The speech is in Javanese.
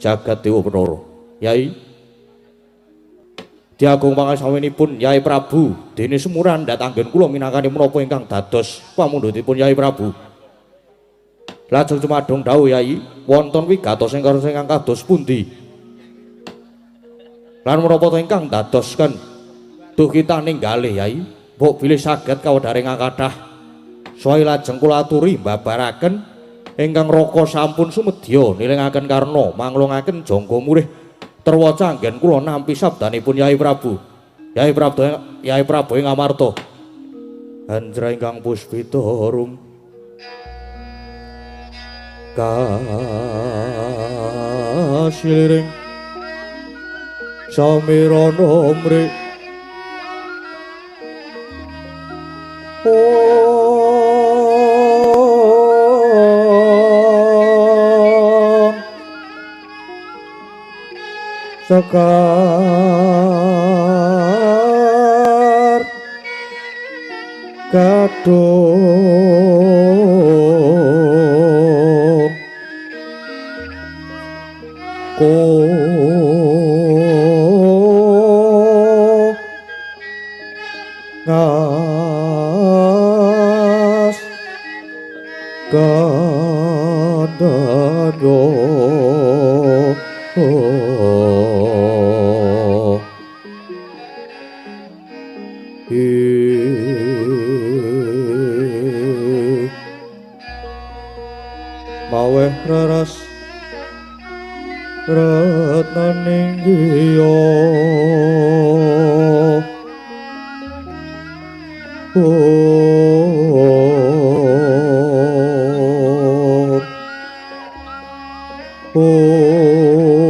Jagat Dewa Bathara. Yai diagung pangasawenipun Yai Prabu dene semuran ndatanggen kula minangkani menapa ingkang dados pamundhutipun Yai Prabu. Lajeng cumadung dawuh Yai, wonten wigatos ingkang kados pundi? Lan menapa to ingkang dadosken duh kita ninggalih Yai, mbok bilih saged kawedharing kathah. Saha lajeng kula aturi mbabaraken ingkang raka sampun sumedya nilingaken karna manglungaken jangga murih terwaca anggen kula nampi sabdanipun Yai Prabu. Yai Prabu, Yai Prabu ing Amarta. Anjra ingkang puspita rum kasiliring samirana mri sekar gadung ko ngas kandhanyo maweh reras retnaning griya om om.